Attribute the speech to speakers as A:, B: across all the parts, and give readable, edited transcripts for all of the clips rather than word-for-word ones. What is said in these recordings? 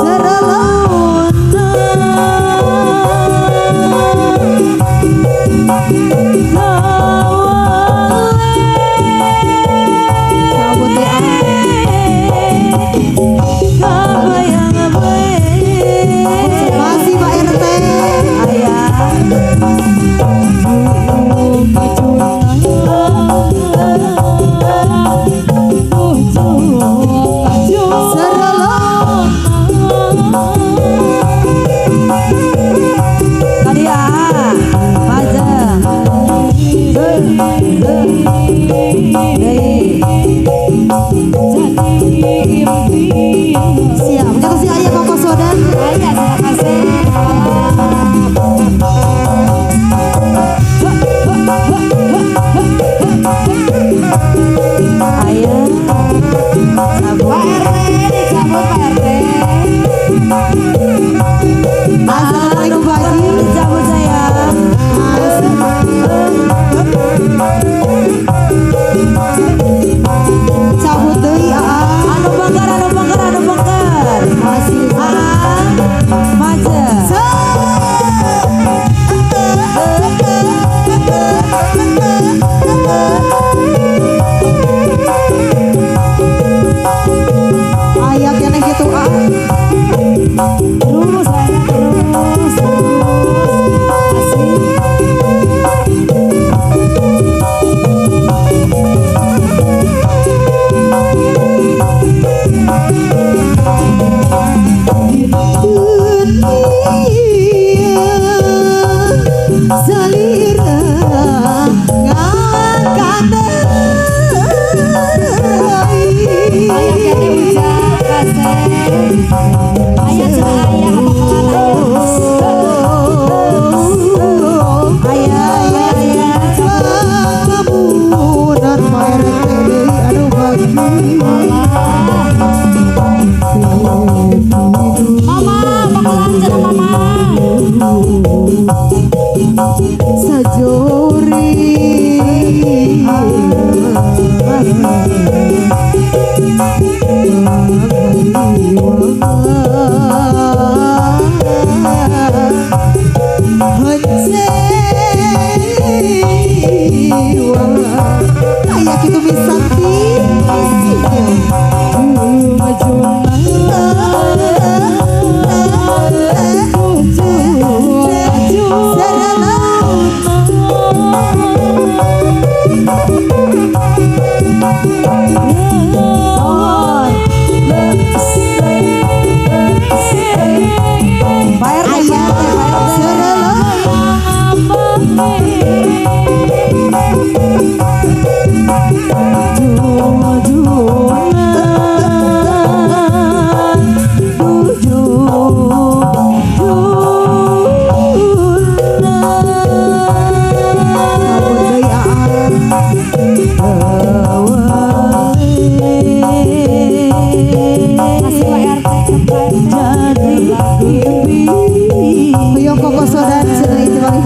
A: Seralawan.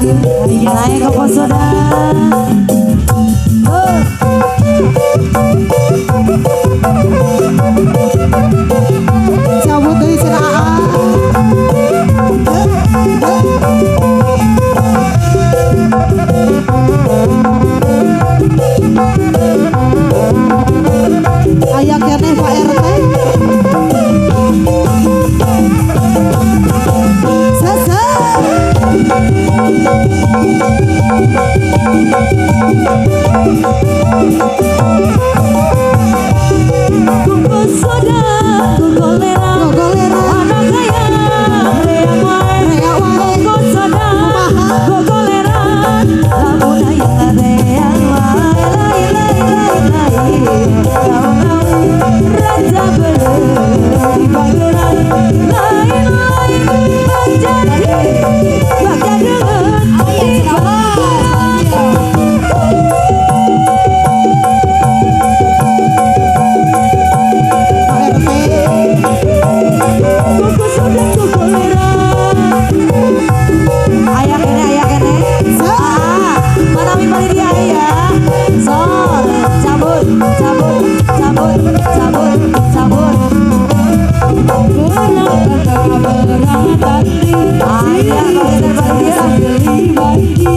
A: Saya kok sudah.
B: Cabut deui cenah aa. Aya keneh Pak RT. Sese.
A: Kuku soda, kuku lera, anak kaya, rea wae. Kuku soda, kuku lera, lamun aya rea wae. Lai lai lai lai, raja beureum di bageran. Lain lain bagja bagja deungeun di bageran.
B: Pak RT.
A: Kuku soda kuku lera. Aya kene, aya kene. Ah, manawi bari dia aya. Sol, cabut, cabut, cabut, cabut, cabut. Aya kene bari dia.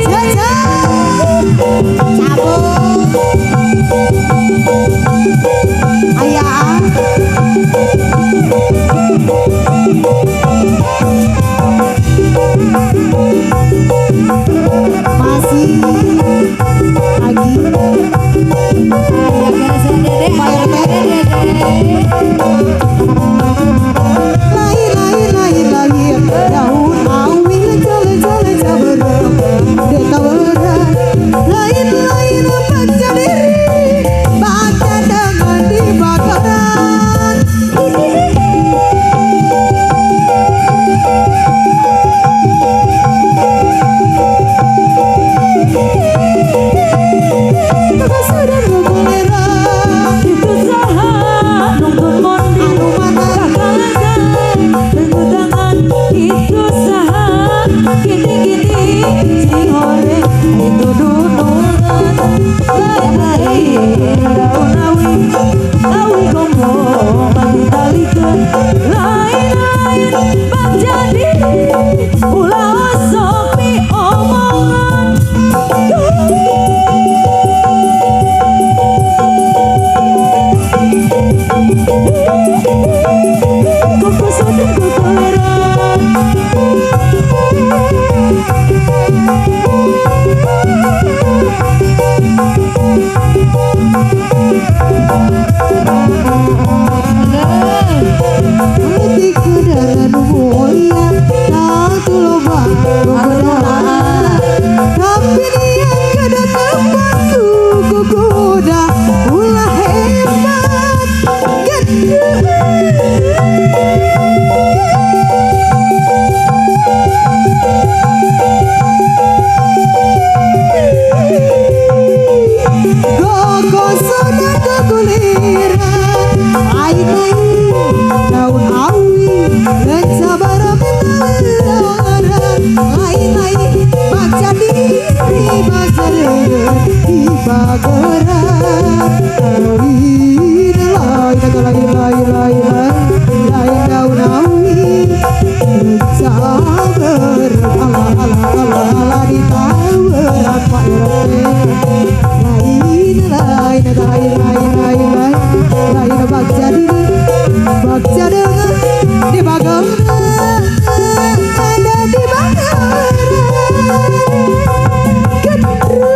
B: Sese. Cabut. Aya. Masih lagi
A: Aya kene cenah Dede, aya kene Dede.
B: Lain lain lain lain daun awi jale jale jaberem detaweran lain lain bagja diri bagja dengan di bakaran. Sudah gogoleran
A: Itu saha nungtun mondi
B: anu mana
A: kakalagan tangan itu saha gini-gini cihore itu dunungan lain-lain daun awi awi gombong ditalikeun lain-lain bagja diri ulah osok miomongan. Kuku soda kuku lera.
B: Hati kedaran mulia tak loba godaan tapi dia kada tempatku kuda ulah hebat Goko soda gogoleran lain lain daun awi lenca barang lain lain bagja diri bagja deungeun di bageran lain lain lain lain lain lain daun awi lenca barang ala ala ala ala di taweran Pak RT lain lain lain lain lain lain lain bagja diri bagja deungeun di bageran ada di bageran gendruwo.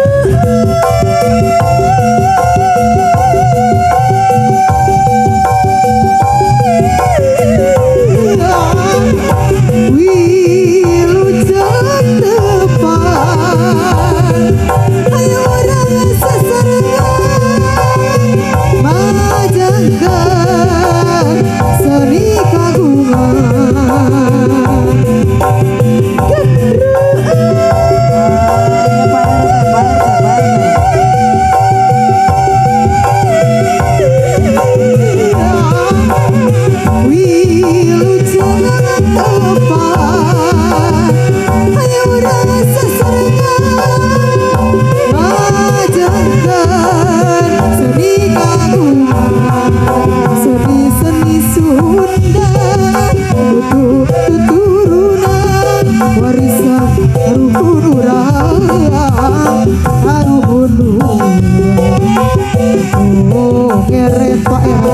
B: Tongeret Pak RT,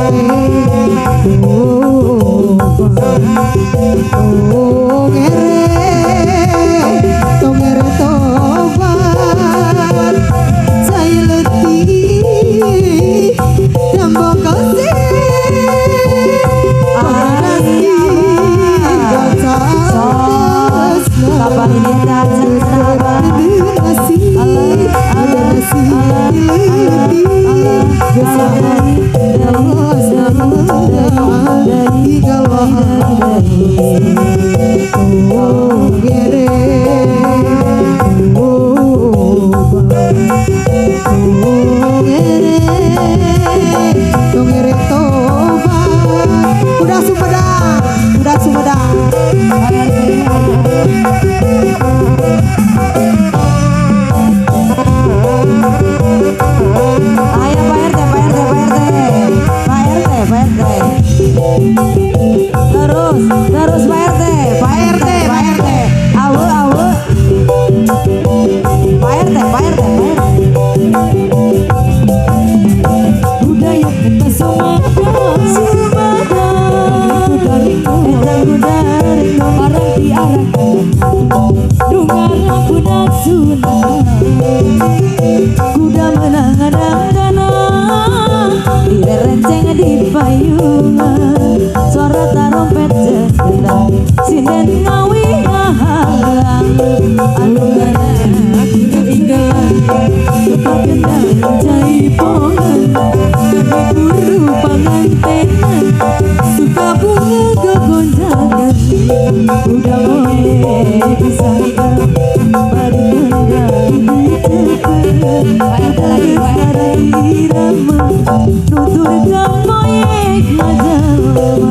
B: tongeret, tongeret tobat, saya letih tambah kasih, udah Sumedang, udah Sumedang.
A: Ayo Pak RT, Pak RT, Pak RT, Pak RT, Pak RT. Terus, terus Pak RT, Pak RT, Pak RT. Awu, awu. Pak RT, Pak RT, Pak RT. Budaya kita Sumedang, Sumedang. Eta kudaring barang diarahkan. Dungan budak sunatan. Kuda menang adang-dana, direrenceng di payungan, suara tarompet jendang, sinden ngawi ngahalang, anu ngana kudu inggalan, tepat gendang jaipongan, ngahibur pangantenan, suka bunga gogonjangan, kuda moe bisa hidup, bari kendang dicepet.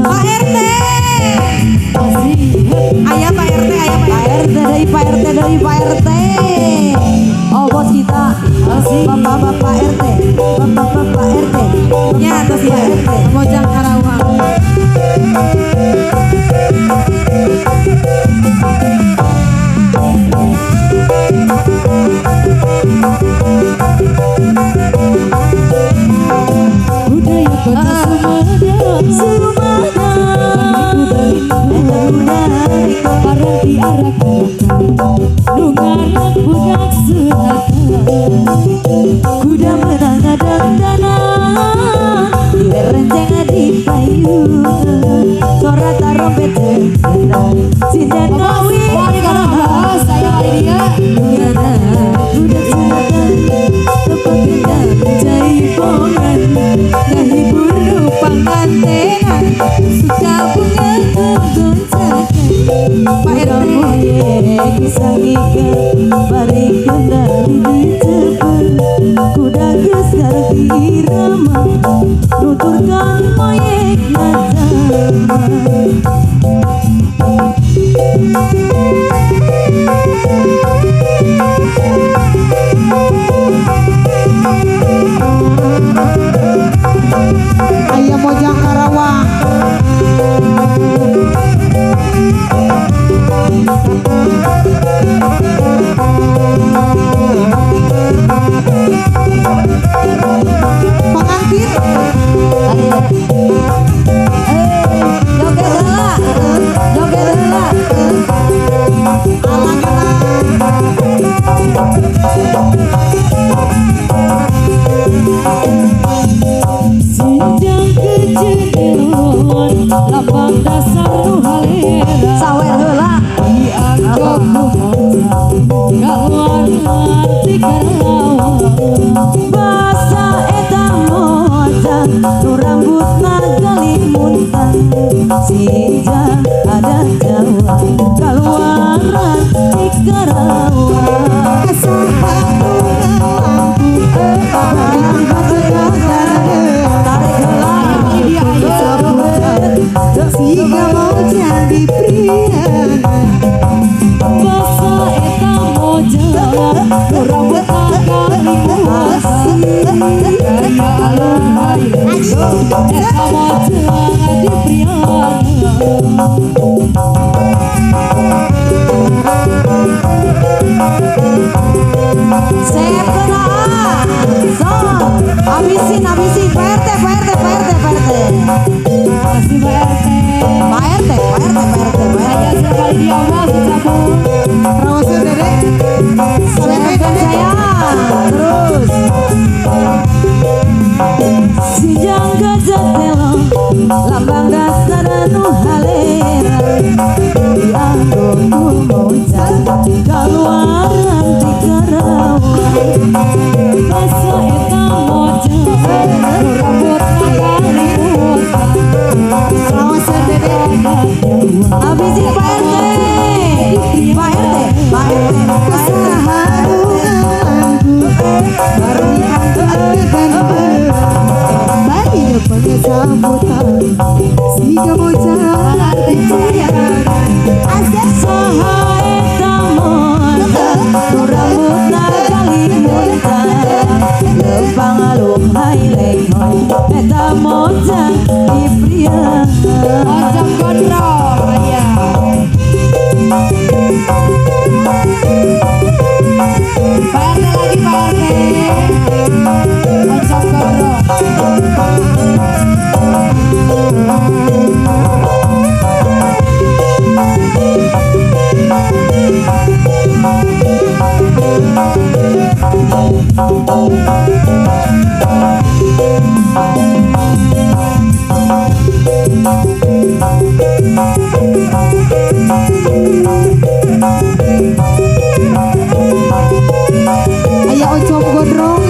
B: Pak RT, ayah Pak RT, ayah Pak
A: RT dari Pak RT dari Pak RT. Oh bos kita, bapak-bapak RT, bapak-bapak RT.
B: Ya terus ya,
A: RT.
B: Mojang Karawang.
A: Budaya kota Sumedang, Sumedang, eta kudaring barang diarahkan, nungarak budak sunatan, kuda menang adang-dana, direnceng di payungan, suara tarompet gendang, sinden ngawi
B: saya kali dia,
A: budak sunatan, tepat gendang jaipongan, ngahibur
B: pangantenan, suka bunga
A: gogonjakan,
B: Pak RT.
A: Bisa ngikat, bari kendang dicepet, kuda geus ngarti irama, nuturkan moyek najama.
B: Ayah Mojang Karawang. Pengantin.
A: Joget heula, joget heula. Sinjang kejendelon, lapang dasar nu halera. Sawer heula. Dianggap ku mojang, kaluar ti Karawang. Basa eta mojang, nu rambutna galimuntan. Sinjang ada Jawa, kaluaran ti Karawang.
B: Siga mojang di priangan,
A: basa eta mojang, nu rambutna galimuntan. Gaya alun hayu, eta mojang di priangan. Sep kena, so, habisin, habisin, Pak RT, Pak RT. Jatelo lambang dasar nu halera dianggo ku mojang kaluaran di Karawang
B: Basa eta mojang rambutna kalimutan.
A: Rawasan Dede. Abis Pak RT, Pak RT, Pak RT, Pak RT. Saha eta mojang nu rambutna kalimutan lempang lumhai lenghoy eta mojang di pria.
B: Mojang gondrong aya. Pak RT lagi Pak RT. Mojang gondrong.
A: Aya Oncom gondrong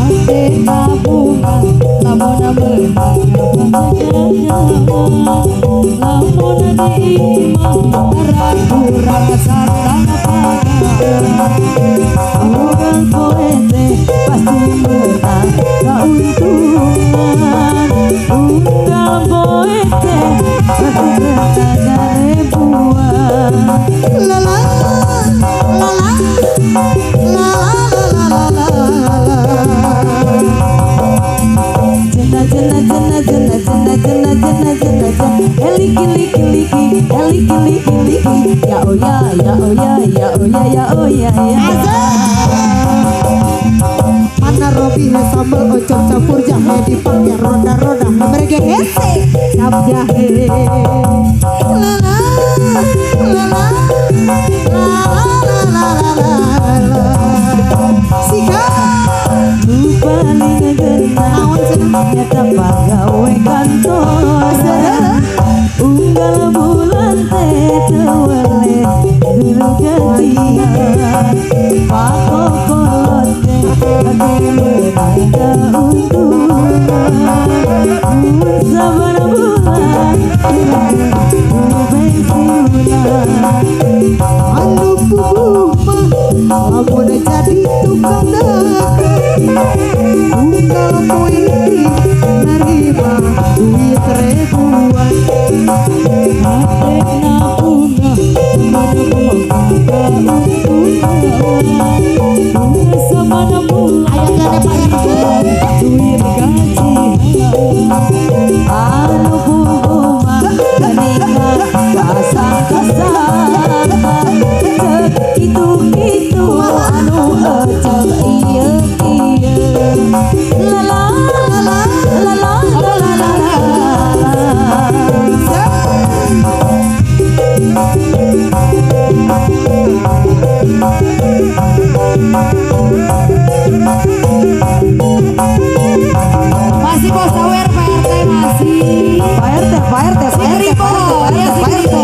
B: Hate tabungan lamun meunang lamun di imah kurang sarta pangan.
A: Unggal poe teh pasti menang keuntungan. Unggal poe teh pasti menang ribuan.
C: La la la la la la la la.
A: Jena jena jena jena jena jena jena jena jena eliki liki liki eliki liki liki ya oh ya ya oh ya ya oh ya ya oh ya ya.
C: Mana Robi sambal oncom campur jahe dipakai roda-roda mereka hese
A: Cap jahe.
C: La la la la la la la la la. Sika
A: Nu paling genah nyata pagawe kantor. Unggal bulan teh teu weleh dulu gajian. Pakokolot teh pasti meunang keuntungan. Mun saban bulan ku pensiunan.
C: Anu puguh mah lamun jadi tukang dagang unggal poe narima duit ribuan.
B: Hate nabungan lamun boga keuntungan. Bunga sabana bulan
C: Aya kene Pak RT.
B: duit gajian.
A: Anu puguh mah geuningan kasang-kasang. Cek kitu-kitu anu ecek ieu ieu. La la la la la la la la la.
B: Masih bos sawer Pak RT masih.
A: Pak RT, Pak RT, Pak RT, Pak RT, Pak RT, Pak RT.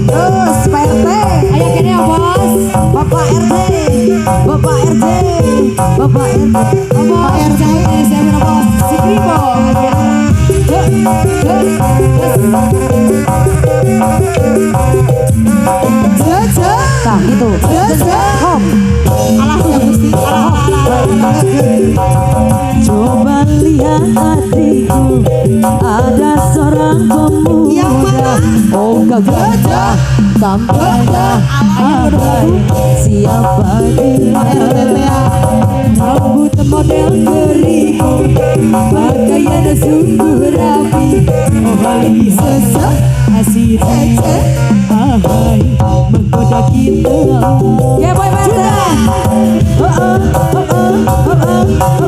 A: Terus Pak RT.
B: Ayo kene ya bos.
A: Bapak RT, Bapak RT, Bapak RT,
B: Bapak RT, saya mau bos. Si Kribo aja.
A: Tah gitu. Hop.
C: Alah ya Gusti, alah alah alah.
A: Coba lihat hatiku, ada seorang pemuda.
C: Yang mana?
A: Oh gagah, Tampana. Ahai, siapa dia?
C: Pak RT teh ya.
A: Rambut model keriko, pakaian sungguh rapi. Oh lihat asih, ahai, menggoda kita. Ya boy Pak RT. Oh oh oh oh oh oh oh.